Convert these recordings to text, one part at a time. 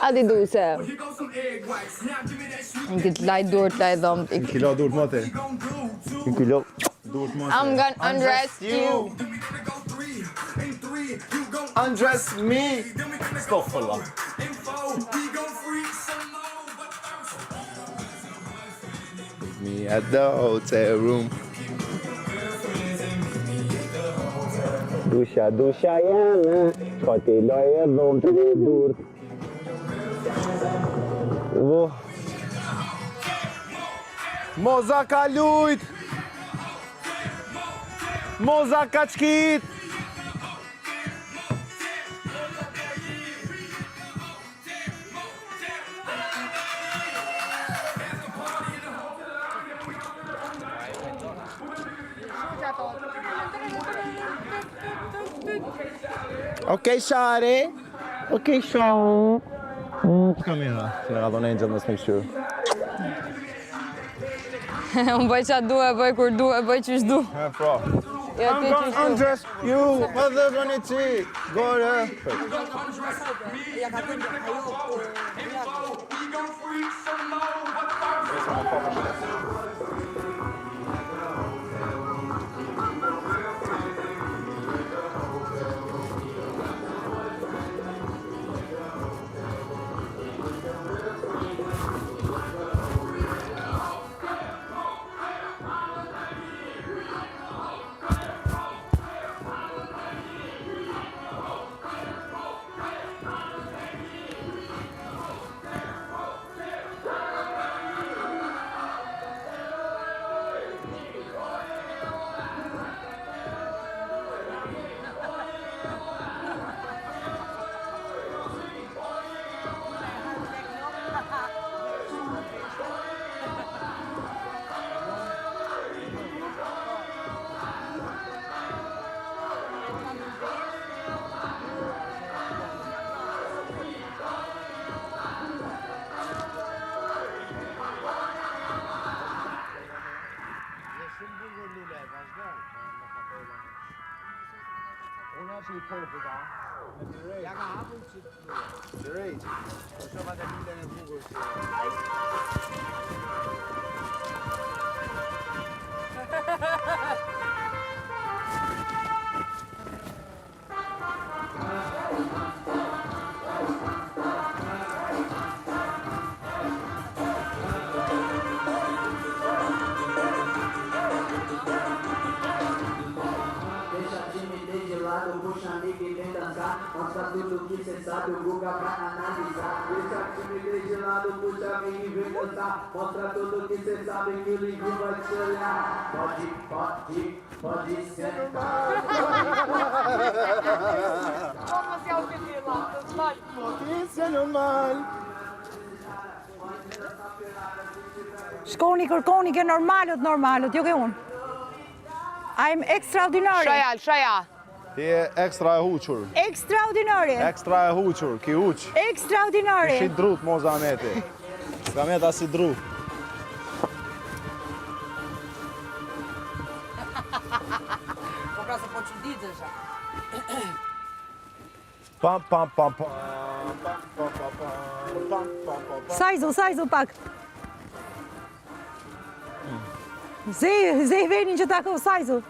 A di duse. Në këtë laj dur të laj dhëmbë. Një kilo dur më te. Një kilo dur më te. I'm gonna undress you. Undress me. Stofalla. Me at the hotel room. Dusha, dusha jeme, shko ti loje dhomë të dhe dur. Oh. Moza ka lujt! Moza ka qkit! Okej, Shari. Okej, Shari. Kamera, që në ka dhonë Angel mos me këshyrë. Unë bëj qa du, e bëj kur du, e bëj qysh du. E, pra. Jo, I'm ti gonna qysh du. undress you, mother gonna ti, gore. Deixa a timidez de lado, puxa amigo e vem dançar. Mostra tudo que cê sabe, o Guga pra analisar. Deixa a timidez de lado, puxa amigo e vem dançar. Mostra tudo que cê sabe, que o livro vai te olhar. Pode, pode, pode sentar. normal. Shkoni, kërkoni, ke normalët, normalët, jo ke unë. I'm extraordinary. Shaja, shaja. Ti je ekstra e huqur. Extraordinary. Ekstra e huqur, ki huq. Extraordinary. Shi drut, Moza Ahmeti. S'ka met as i dru. Po pra se po çuditesha. Pam, pam, pam, pam. Pam, pam, pam, pam, pam, pam, pam, pam. Sajzu, sajzu pak. Zej, zej venin që tako, sajzu.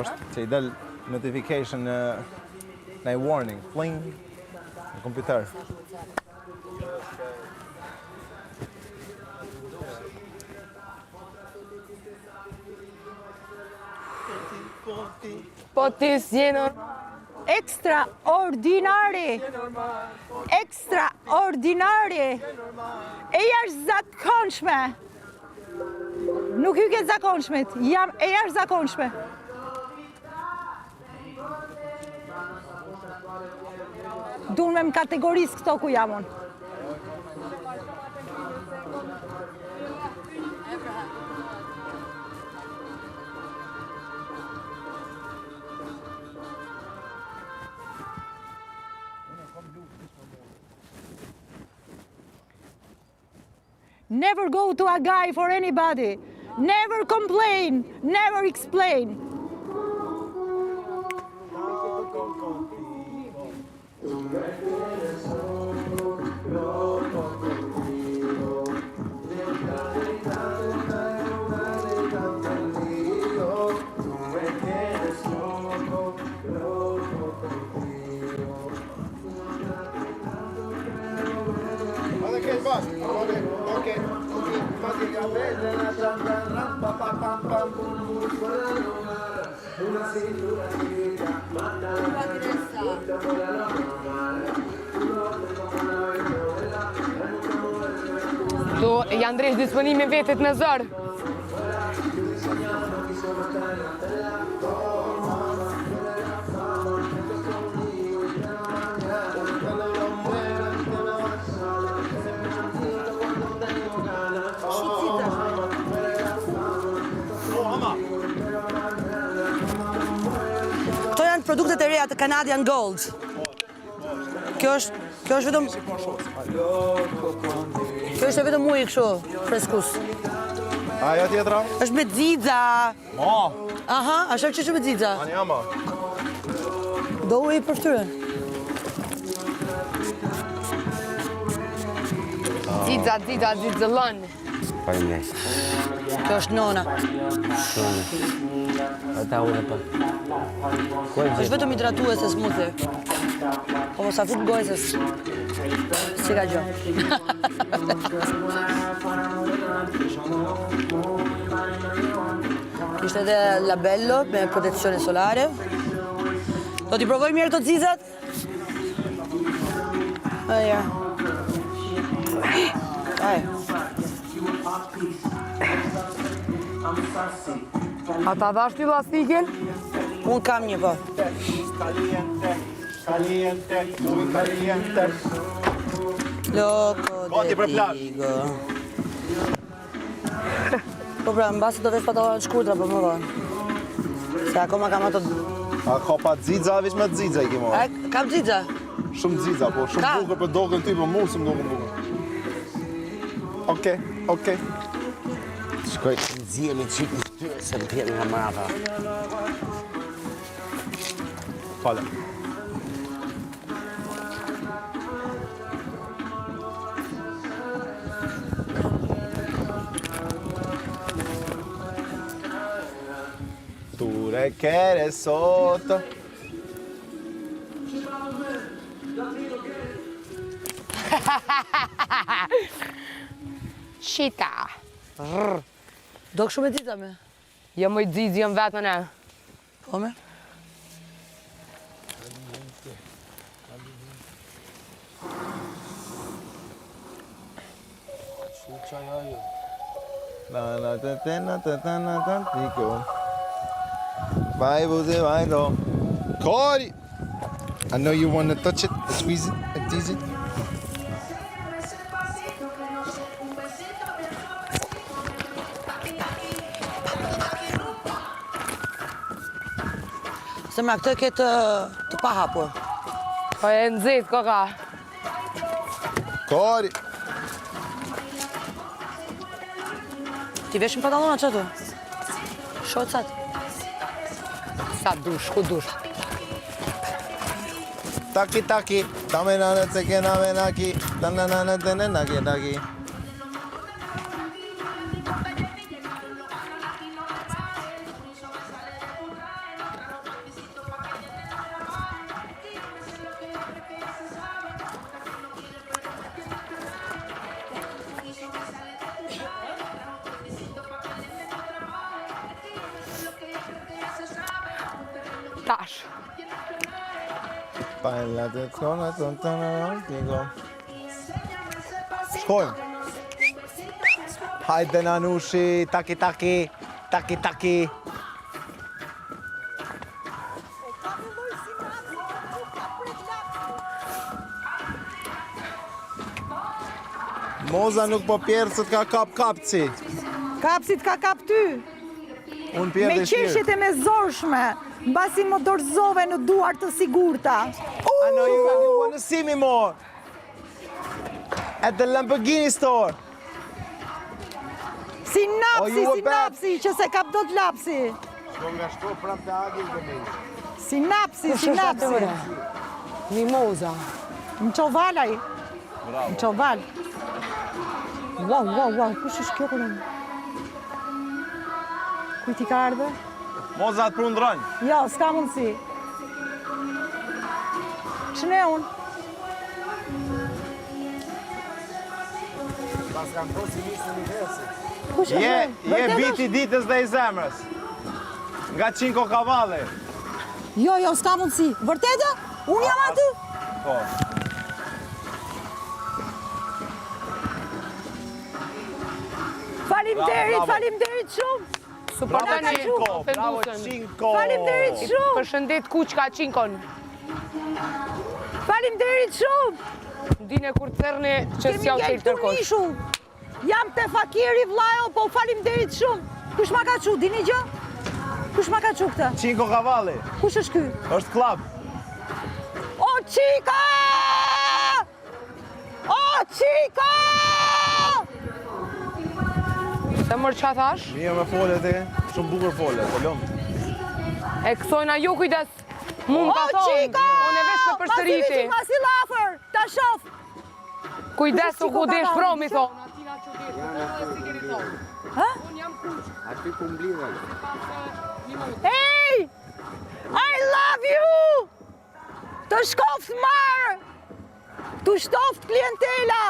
është që i del notification në në warning, pling, në kompjuter. Po ti s'je normal. Extraordinary. Extraordinary. E jashtëzakonshme. Nuk ju ke zakonshmit, jam e jashtëzakonshme. Dunë me më kategorisë këto ku jam unë. Never go to a guy for anybody. Never complain. Never explain. Tu ja ndreq disponimin vetit me zor. Këto janë produktet e reja të Canadian Gold. Kjo është, kjo është vetëm Kjo është vetëm uji kështu, freskus. A, jo tjetra? Është me xixa. Ma, Aha, është që është me xixa. ani ama. Do uji për fytyrën. Xixa, xixa, xixëllon. Faleminderit. Kjo është nona. Ata unë pa. Ku e Është gjetë? vetëm hidratuese smoothie. Po mos ta fut në gojë se si ka gjë. Ishte edhe labello me protezione solare. Do t'i provoj mirë këto xixat? Aja. Aj. A ta dhash ti llastikin? Unë kam një po. Caliente, caliente, muy caliente. Loko Gati për plazh. digo. Po pra, në base do vesh pantallona të shkurtra, po më vonë. Se akoma kam ato... A ka pa xixa, veç me xixa i ke A, marrë. kam xixa? Shumë xixa, po shumë Ka. bukur për dokën ty, po mu s'm dokën bukur. Okej, okej. Shkoj të nxihemi çik në fytyrë se më pjenë nga mrapa. Fale. Tu rekere sotto. Shita. Do kështu me xixa me? Jo moj xixë, jam vetën e. Po me? Na na te te na te te na te tiko. Vai buzi vai do. Kori. I know you wanna touch it, squeeze it, and tease it. Se me këtë ke të, të pahapur. Po e nxehtë koka. Kori. Ti veshim pantallona që tu? Shocat. Sa dush, ku dush. Taki taki. Tame na na teke na me naki. Ta na na na te na naki taki. Tash. Baila te tona ton tona tiko. Shkojmë. Hajde nanushi, taki taki, taki taki. Moza nuk po pjerë se t'ka kap kapci. Kapsi t'ka kap ty. Unë pjerë Me dhe shtirë. qeshjet e mezorshme, mbasi më dorëzove në duar të sigurta. I know you really wanna see me more. At the Lamborghini store. Oh, Sinapsi, you were bad. sinapsi, që se kap dot lapsi. Shko nga shko prapë të agil dhe me. Sinapsi, sinapsi. Mimoza. Më çoi valë ai. Më çoi valë. Wow, wow, wow, kush është kjo kërën? Kujt i ka ardhë? Moza të prunë dron. Jo, s'ka mundësi. Ç'ne unë? Kush është? Je, je biti i ditës dhe i zemrës. Nga Cinco Cavalli. Jo, jo, s'ka mundësi. Vërtetë? Unë jam aty? Po. Faleminderit, faleminderit shumë. Super Bravo tani, Cinco, bravo Cinco. Faleminderit shumë. Përshëndet kuçka Cinkon. Faleminderit shumë. Dine kur të thërrni që Kemi s'jau ngel qelë këtu kërkush. nishu. Jam te fakiri vllajo, po faleminderit shumë. Kush ma ka çu, dini gjë? Kush ma ka çu këtë? Cinco Cavalli. Kush është ky? Është klub. O Çika! O Çika! Se mërë qa thash? Mirë me fole ti, shumë bukur fole, po lëmë. E kësojna ju kujdes, mu më ka O thonë, Çika! unë e veç me përsëriti. Ma si lafër, ta shof. Kujdes u ku desh promi, thonë. Ha? Aty ku mblidhen. Hey! I love you! Të shkoft marë! Të shtoft klientela!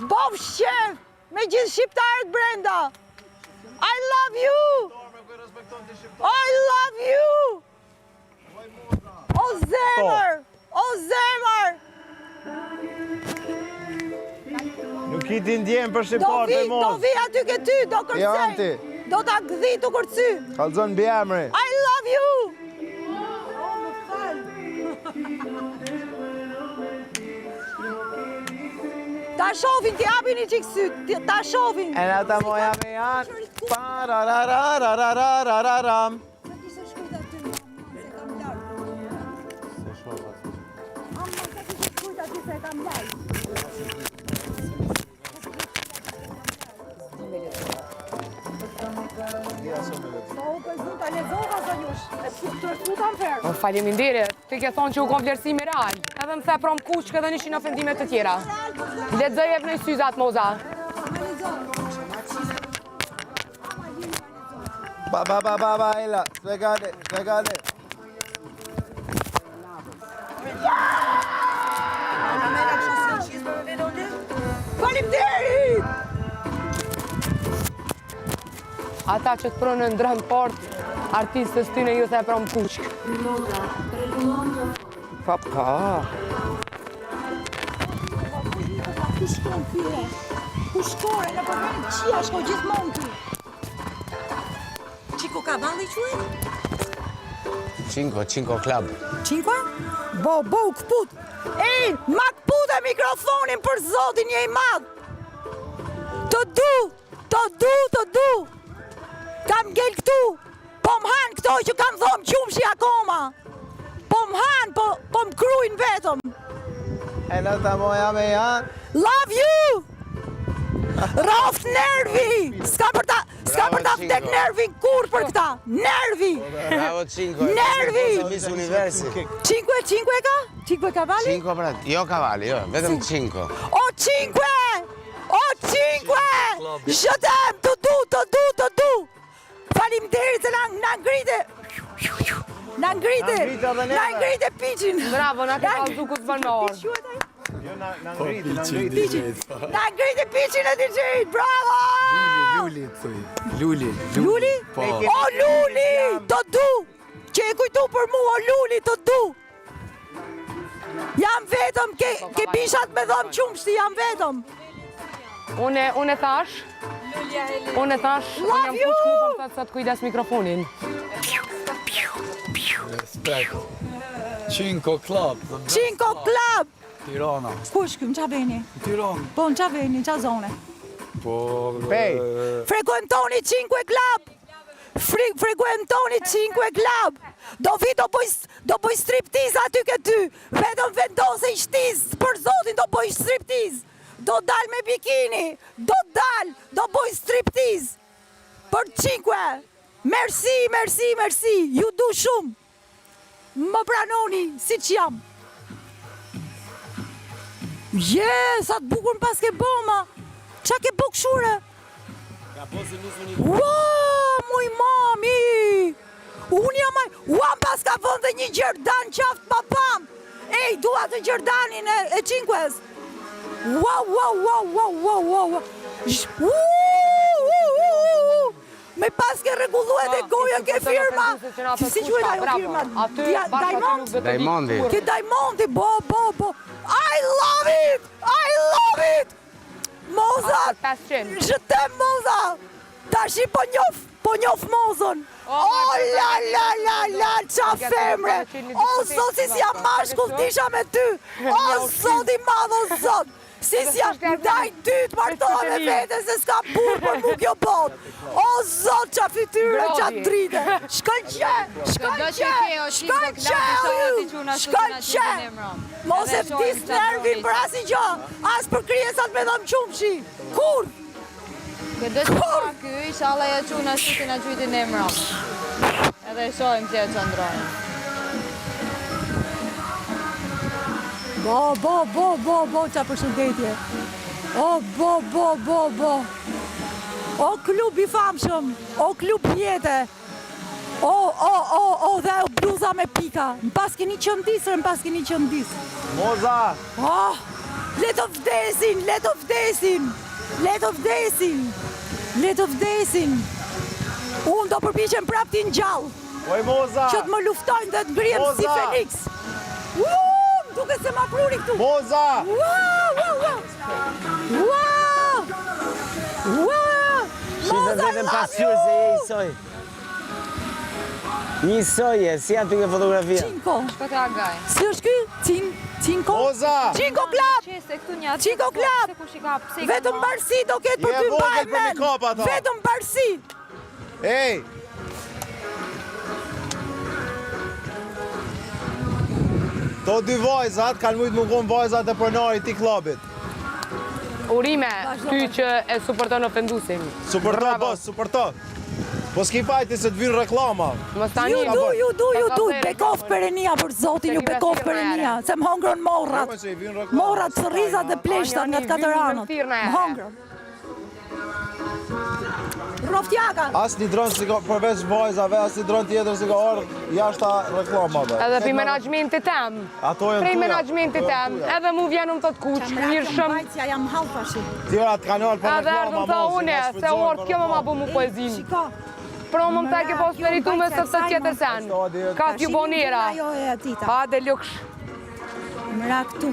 Bofsh qef! Me gjithë shqiptarët brenda! I love you! I love you! O zemër! O zemër! Nuk i ti ndjen për Do shqiptarët vi, e do mos. vi aty ke ty, do Jo, kërcej! Anti. Do ta gdhi të kërcy! Kallzon mbi emri. I love you! Ta shofin, t'i hapin i qikë sytë, ta shofin. E na ta moja me janë. Parararararararam. Sa kishte shkujt aty, ma, se e kam larg. Ama, sa kishte shkujt aty se e kam larg. Po, po e zun ta lexova zonjush. E të të ferë. Po, faleminderit, ti ke thonë që u kon vlerësimi real. Edhe më the prom kuçkë edhe 100 ofendime të tjera. Lexoj e vënoj syzat, Moza. Ba ba ba ba ba ela, spjegale, spjegale. Faleminderit! Ata që të pronë në ndrën port, artistës tyne ju the prom kuçkë. Pa, pa. Ku shkon ky? e? Ku shkore? Në përvenë qia shko gjithmonë ky. Çiko Cavalli quhet? Cinco, Cinco Club. Cinque? Bo, bo, u këput. Ej, ma këput e mikrofonin për zotin je i madh. Të du, të du, të du. Kam ngel këtu. Po më hanë këto që kam dhomë qumshi akoma. Po më hanë, po, po më krujnë vetëm. E na ta moja me janë. Love you! Roft nervi! S'ka për ta, s'ka Bravo, për ta vdek Cinco. nervin kur për këta. Nervi! Bravo Cinco. Nervi! Miss Universi. Cinque, cinque ka? Cinque cavalli? Cinco pra, jo cavalli, jo, vetëm Cinco. O cinque! O cinque! Je t'aime, të du, të du, të du! Faleminderit se na, na ngrite! Na ngrite! Na ngrite edhe neve. Na ngrite piqin! Bravo, na ke kallzu ku s'bën me orë. Piq quhet ai? Jo, na, na ngriti, na ngriti. Na ngrite piqin e DJ-it, bravo! Luli, thuj. Luli. Luli? Po. O Luli, të du! Që e kujtu për mu, o Luli, të du! Jam vetëm, ke, ke bishat me dhëmë qumshti, jam vetëm. Une, une thash, une thash, unë Love jam you! kuçkë, mu po më thot sot kujdes mikrofonin. Respekt. Cinco Club. the best Cinco Club! Tirana. Ku është ky, në qa veni? Tiranë. Po, në qa veni, në qa zone? Po... Pej. e, Frekuentoni Cinque Club! Fre frekuentoni Cinque Club! Do vi do bëj, do bëj striptiz aty ke ty! Vetëm vendose i shtiz, për zotin do bëj striptiz! Do dal me bikini, do dal, do bëj striptiz! Për Cinque! Merci, merci, merci, ju du shumë! Më pranoni, si që jam! Je, sa të bukur më paske bo, ma. Qa ke bo kshure? Ua, moj mami! Unë jam aj... Ua, më paska vënë dhe një gjerdan qaft pa pam! Ej, dua të gjerdanin e, e Cinques! Ua, ua, ua, ua, ua, ua, ua. Zh- U, u, u, u, u. Me paske rregullu edhe Po, gojën ke firma. Si si quhet ajo firma? Dia- Diamond? Diamondi. Ke Diamondi, bo, bo, bo. I love it! I love it! Moza! 500. Je t'aime Moza! Tashi po njof, po njof Mozën. O la la la la, qa femre! O zot, si si jam mashkull t'isha me ty! O zot i madh, o zot! Si si jam ndaj dytë martoha me vete se s'ka burrë për mu kjo botë! O zot, qa fytyre, qa Grodi. drite! Shkëlqe, shkëlqe, shkëlqe, shkëlqe! Mos e vdis nervin për asnjë gjë, as për krijesat me dhëmë qumshi. Kur? Këtë që ka ky, inshallah ja quna ashtu si na gjujti ne mram. Edhe e shohim si e qëndrojnë. Bo, bo, bo, bo, bo, qa përshëndetje. O, bo, bo, bo, bo. O, klub i famshëm, o, klub jete. O, o, o, o, dhe ajo bluza me pika. Më pas keni qëndisër, më pas keni qëndis. Moza! Oh, le të vdesin, le të vdesin, le të vdesin, le të vdesin. Unë do përpiqem prap t'i ngjall, Oj Moza! që të më luftojnë dhe të ngrihem si Moza! Feniks. Uuu, më duket se ma pruri këtu. Moza! Ua, ua, ua. Ua! Ua! Shife Moza, I vetëm love pasqyrë se je you! i soj. Një soj je, si aty ke fotografia. Cinco. Po të agaj. Si është ky? Cin, Cinco? Moza! Cinco Club! Qese këtu një aty. Cinco Club! Se kush i ka, pse i ka Vetëm marrë? mbarësi do ketë për Je ty vogël mbaj për mi men. kap ato. Vetëm mbarësi. Ej! To dy vajzat kanë mujtë më konë vajzat e pronarit i klubit. Urime, ty që e suporton ofendusin. Suporto, Bravo. boss, suporto. Po s'ki fajti se të vynë reklama. Mos tani. Ju du, ju du, ju du, Ka bekoft perenia për zotin, ju Se ki bekoft me thirrë perenia, se më hongrën morrat. Jo, se i vynë reklama. Morrat, thërrizat dhe pleshtat nga të katër Ani, anët. vynë me Më hongrën. Rroftjaka. As një dron si ka, përveç vajzave, as një dron tjetër si ka ardhë jashta reklamave. Edhe pi menaxhmentit tem. Ato janë Prej tuja, menaxhmentit ato janë tem. tuja. Edhe mu vjen unë thot kuq, mirë shumë. Mbajtja jam hallfashi. Tjerat kanë ardhë për Edhe erdhëm reklama, tha mos, une, i mos se shfrytëzojnë orë për kjo më ma reklama. bu mu poezin. Shiko. Pro më më ta ke pas meritu me së të tjetër sen. Ka t'ju bonera. Ajo e atita. Hade luksh. Mëra këtu.